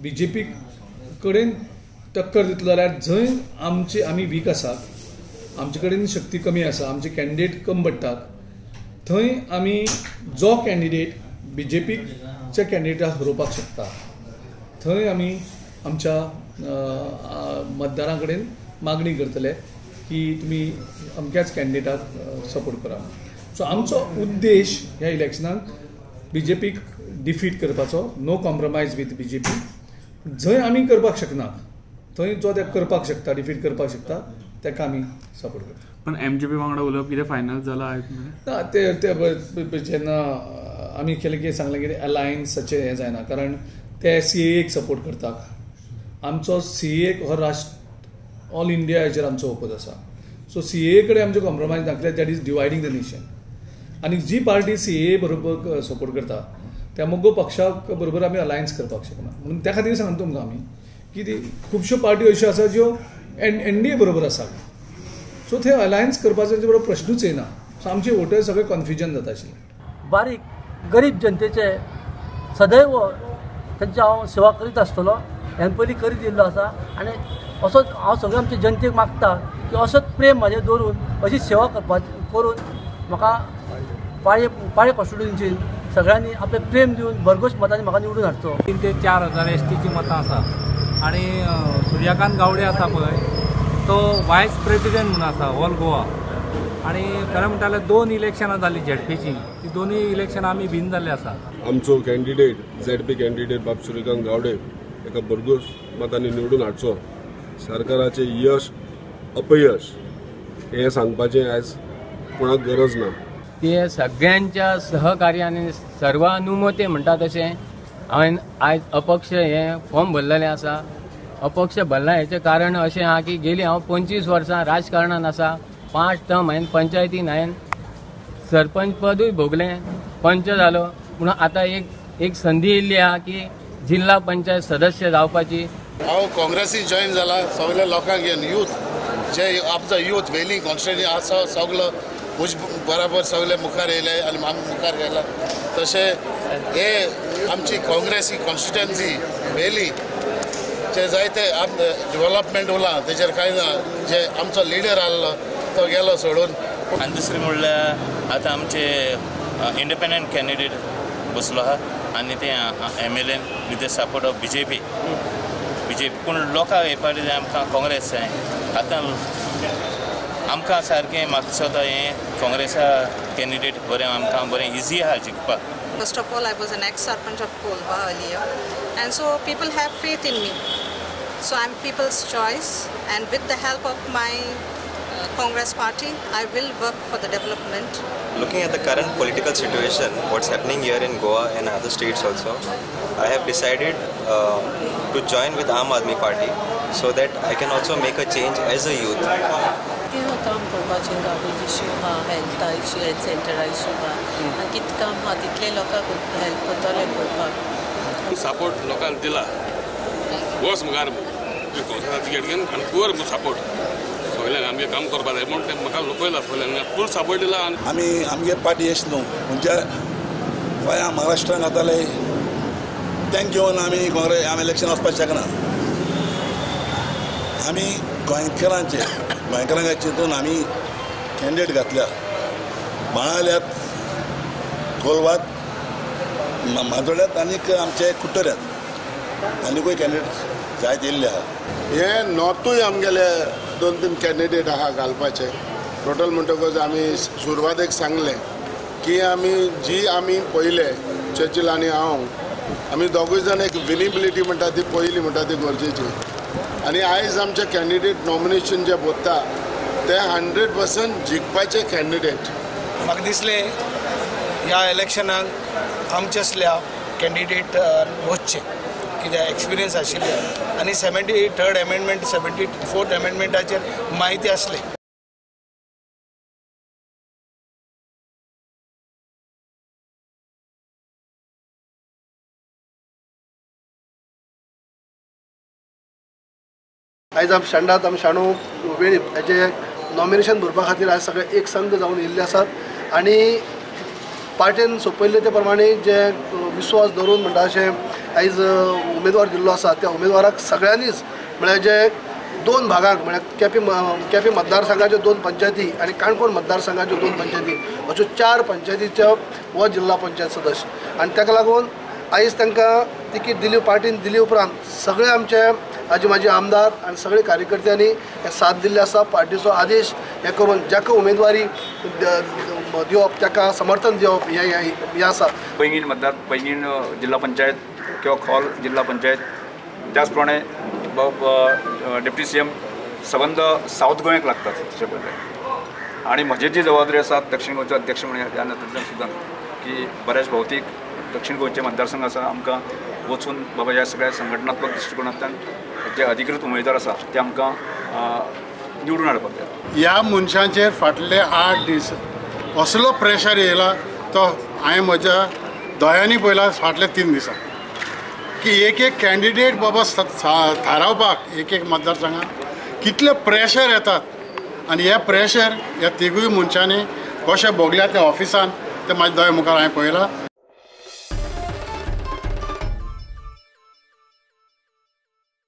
B J P कडेन टक्कर दितलो जाल्यार जंय आमची आमी वीक आसात, आमचे कडेन शक्ती कमी आसा, आमचे कॅन्डिडेट कम पडटात, थंय आमी जो कॅन्डिडेट बी जे पीच्या कॅन्डिडेटाक हरोवपाक शकता थंय आमी आमच्या मतदारां कडेन मागणी करतले की तुमी अमक्याच कॅन्डिडेटाक सपोर्ट करा. सो आमचो उद्देश ह्या इलेक्शनाक बी जे पीक डिफीट करपाचो, no compromise with B J P. जंय आमी करपाक शकना थंय जो ते करपाक शकता, डिफीट करपाक शकता, ताका आमी सपोर्ट करता. पण एम जे पी वांगडा उलोवप कितें फायनल जाला ना? ते जेन्ना आमी केलें की सांगलें की अलायन्साचें हें जायना, कारण ते सी एक सपोर्ट करतात. आमचो सी एक हो राष्ट्र ऑल इंडिया हेचेर आमचो ओपोज आसा. सो सी ए कडेन आमचें कॉम्प्रोमायज ना, कित्याक that is dividing the nation. आनी जी पार्टी सी ए बरोबर सपोर्ट करता त्या मगो पक्षाक बरोबर आमी अलायन्स करपाक शकना. म्हणून त्या खातीर सांगता तुमकां आमी की ती खुबश्यो पार्ट्यो अश्यो आसा ज्यो एन डी ए बरोबर आसा. सो थंय अलायन्स करपाचो तेंचे बरोबर प्रश्नूच येना. सो आमचे वोटर सगळे कन्फ्युजन जाता आशिल्लें. बारीक गरीब जनतेचे सदैव तांची हांव सेवा करीत आसतलो, ह्यान पयलीं करीत येयल्लो आसा. आनी असोच हांव सगळे आमचे जनतेक मागता की असोच प्रेम म्हाजेर दवरून अशी सेवा करून म्हाका पाळे पाळे कॉन्स्टिट्युएन्सीन सगळ्यांनी आपलें प्रेम दिवन भरघोस मतांनी म्हाका निवडून हाडचो. 3 ते 4 हजार एस टीची मतां आसा आनी सूर्यकांत गावडे आसा पळय तो वायस प्रेसिडेंट म्हणून आसा ऑल गोवा. आनी खरें म्हणटा जाल्यार 2 इलेक्शनां जालीं झेडपीची, ती दोनूय इलेक्शनां आमी विन जाल्ले आसा. आमचो कॅन्डिडेट झेडपी कॅन्डिडेट बाब सूर्यकांत गावडे एका भरघोस मतांनी निवडून हाडचो. सरकाराचें यश अपयश हें सांगपाचें आयज कोणाक गरज ना. ते सगळ्यांच्या सहकार्याने सर्वानुमते म्हणटा तशें हांवें आयज अपक्ष हें फॉर्म भरलेलें आसा. अपक्ष भरला हेचें कारण अशें आहा की गेली हांव 25 वर्सां राजकारणान आसा. 5 टर्म हांवें पंचायतीन हांवें सरपंच पदूय भोगलें, पंच जालो. पूण आतां एक संदी येयल्ली आहा की जिल्हा पंचायत सदस्य जावपाची. हांव काँग्रेसीन जॉयन जाला सगल्या लोकांक घेवन, यूथ जे आमचो यूथ वेली कॉन्स्टिट्युएन्सी आसा सगलो म्हज बराबर सगळे मुखार येयले आनी आमी मुखार गेला. तशें हे आमची काँग्रेसी कॉन्स्टिट्युएन्सी वेली जे जायते डेवलपमेंट उरलां तेजेर कांय ना. जे आमचो लिडर आहलो तो गेलो सोडून. आनी दुसरें म्हणल्यार आतां आमचे इंडिपेंडंट कॅन्डिडेट बसलो आहा आनी ते M L N with the support of B J P. पूण लोकांक हे फावटी आमकां काँग्रेस जाय. आतां आमकां सारकें म्हाका दिसता हें काँग्रेसा कॅन्डिडेट बरें आमकां बरें इजी आहा जिखपाक. First of all, I was an ex-sarpanch of Kolva earlier, and so people have faith in me. So I'm people's choice, and with the help of my Congress party, I will work for the development. Looking at the current political situation, what's happening here in Goa and other states also, I have decided to join with Aam Aadmi Party so that I can also make a change as a youth. काम करपाचें garbage issue आहा, हेल्था issue, health सेंटरा issue आहा, आनी कितें काम आहा तितलें लोकांक हेल्प करतलें करपाक. सपोर्ट लोकांक दिला वच मुखार तिकेट घेवन आनी पुवर सपोर्ट सगळ्यांक आमगें काम करपाक जाय म्हूण तें म्हाका लोकयला सगळ्यांक फूल सपोर्ट दिला. आमी आमगे पार्टी अशें न्हू म्हणजे गोंया महाराष्ट्रान जाताले तेंक घेवन आमी काँग्रेस आमी इलेक्शन वचपाक शकना. आमी गोंयकारांचे गोंयकारांक चिंतून आमी कॅन्डिडेट घातल्या बाणाल्यात, कोलवात, माजोड्यांत आनीक आमचे कुट्टऱ्यांत आनीकूय कॅन्डिडेट जायत येयल्ले आहा. हे नॉर्थूय आमगेले 2-3 कॅन्डिडेट आहा घालपाचे. टोटल म्हणटकच आमी सुरवातेक सांगलें की आमी जी आमी पयले चर्चिल आनी हांव आमी दोगूय जाण एक विनिबिलिटी म्हणटा ती पयली म्हणटा ती गरजेची. आनी आयज आमचे कॅन्डिडेट नॉमिनेशन जे भरता ते 100% जिखपाचे कॅन्डिडेट. म्हाका दिसलें ह्या इलेक्शनाक आमचे असल्या कॅन्डिडेट वचचें कित्याक एक्सपिरियन्स आशिल्ले आनी 73rd amendment 74th अमेंडमेंटाचेर म्हायती आसली. आयज आमी शेंडात आमी शाणू वेळीप हेजे नॉमिनेशन भरपा खातीर आयज सगळे एक संघ जावन येयल्ले आसात आनी पार्टेन सोंपयल्ले ते प्रमाणे जे विश्वास दवरून म्हणटा अशें आयज उमेदवार दिल्लो आसा त्या उमेदवाराक सगळ्यांनीच म्हळ्यार जे दोन भागांक म्हळ्यार केपें मतदारसंघाच्यो 2 पंचायती आनी काणकोण मतदारसंघाच्यो 2 पंचायती अश्यो 4 पंचायतीच्यो हो जिल्हा पंचायत सदस्य आनी ताका लागून आयज तांकां तिकीट दिली पार्टीन दिली उपरांत सगळे आमचे आजी माजी आमदार आनी सगळे कार्यकर्त्यांनी हे साथ दिल्ली आसा. पार्टीचो आदेश हे करून जाका उमेदवारी दिवप ताका समर्थन दिवप हें आसा. पैंगीण मतदार पैंगीण जिल्हा पंचायत किंवा खोल जिल्हा पंचायत त्याचप्रमाणे डेप्युटी सी एम संबंद सावथ गोंयाक लागतात तशें पळयल्यार आनी म्हजी जी जबाबदारी आसा दक्षिण गोंयचो अध्यक्ष म्हणून ह्या नात्यांतल्यान सुद्दां की बऱ्याच भौतीक दक्षिण गोंयचे मतदारसंघ आसा आमकां वचून बाबा ह्या सगळ्या संघटनात्मक दृश्टिकोनांतल्यान जे अधिकृत उमेदवार आसा ते आमकां निवडून हाडपाक जाय. ह्या मनशांचेर फाटले 8 दीस असलो प्रेशर येयला तो हांवें म्हज्या दोळ्यांनी पळयला फाटले 3 दिसां की एक एक कॅन्डिडेट बाबा थारावपाक एक एक मतदारसंघात कितले प्रेशर येतात आनी हे प्रेशर ह्या तिगूय मनशांनी कशें भोगल्या त्या ऑफिसान ते म्हाज्या दोळ्या मुखार हांवें पळयलां.